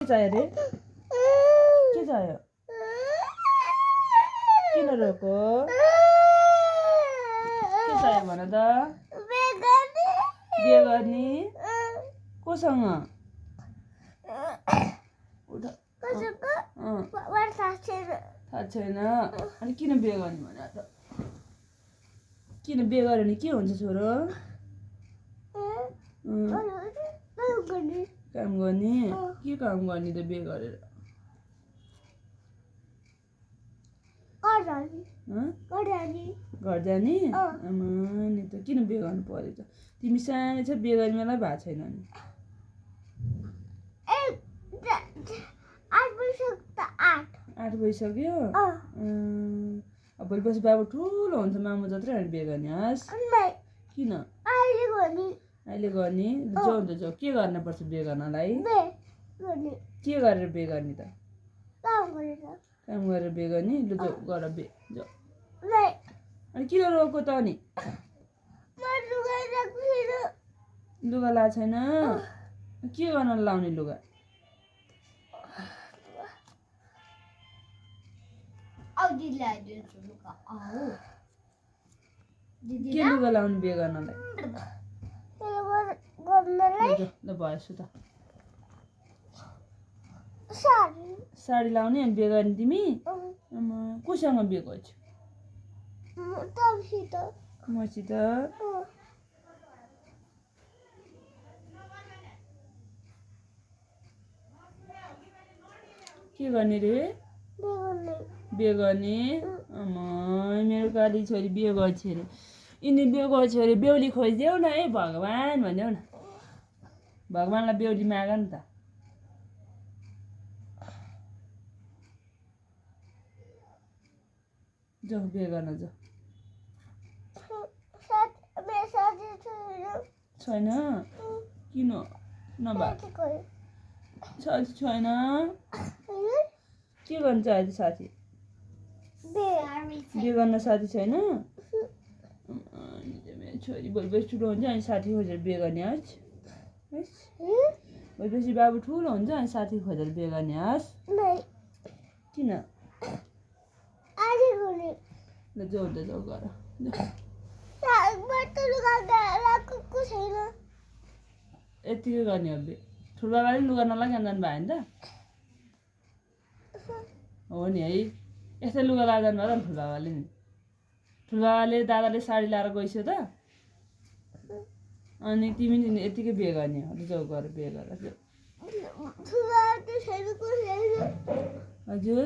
चाहियो रे के चाहियो किन रोको के चाहियो भन त बिहे गर्ने कोसँग थाहा छैन अनि किन बिहे गर्ने भने त किन बिहे गर्यो भने के हुन्छ छोरो काम गर्ने के काम गर्ने त बिहे गरेर घर जाने आमा नि त किन बिहे गर्नु पर्यो त तिमी सानो छ बिहे गर्ने बेला भएको छैन नि 8 भइसक्यो अब भोलिपछि बाबु ठुलो हुन्छ मामु जत्रै हामी बिहे गर्ने हस् किन अहिले गर्ने जाउँ त जाउँ के गर्नुपर्छ बिहे गर्नलाई के गरेर बिहे गर्ने त काम गरेर बिहे गर्ने लु जाउँ गर बिहे जाउँ अनि किन रोको त अनि लुगा ला छैन के गर्न लाउने लुगा के लुगा लाउने बिहे गर्नलाई ल भएछु त साडी लाउने अनि बिहे गर्ने तिमी कोसँग बिहे गर्छु मसित के गर्ने रे बिहे गर्ने मेरो काली छोरी बिहे गर्छ अरे यिनी बिहे गर्छ अरे बेहुली खोजिदेऊ न है भगवान् भनिदेऊ न भगवान्लाई बेहुली माग नि त जाऊ बिहे गर्न जाऊ छैन किन नभए साथी छैन के गर्नु चाहन्छ साथी बिहे गर्न साथी छैन मेरो छोरी भोलिपछि ठुलो हुन्छ अनि साथी खोजेर बिहे गर्ने हस् भोलिपछि बाबु ठुलो हुन्छ अनि साथी खोजेर बिहे गर्ने हस् किन ल जाउँ त जाउँ गर यतिकै गर्ने हो बिहे ठुलोबाबाले लुगा नलागिकन जानु भयो नि त हो नि है यस्तै लुगा लाएर जानु भयो त ठुलोबाबाले नि ठुलोबाबाले दादाले साडी लाएर गइस्यो त अनि तिमी नि यतिकै बिहे गर्ने हो जाऊ गर बिहे गर हजुर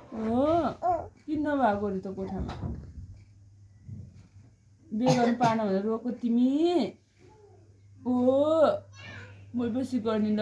हो किन नभएको अरे त कोठामा बिहे गर्नु पाएन भनेर रोको तिमी ओ भोलिपर्सि गर्ने ल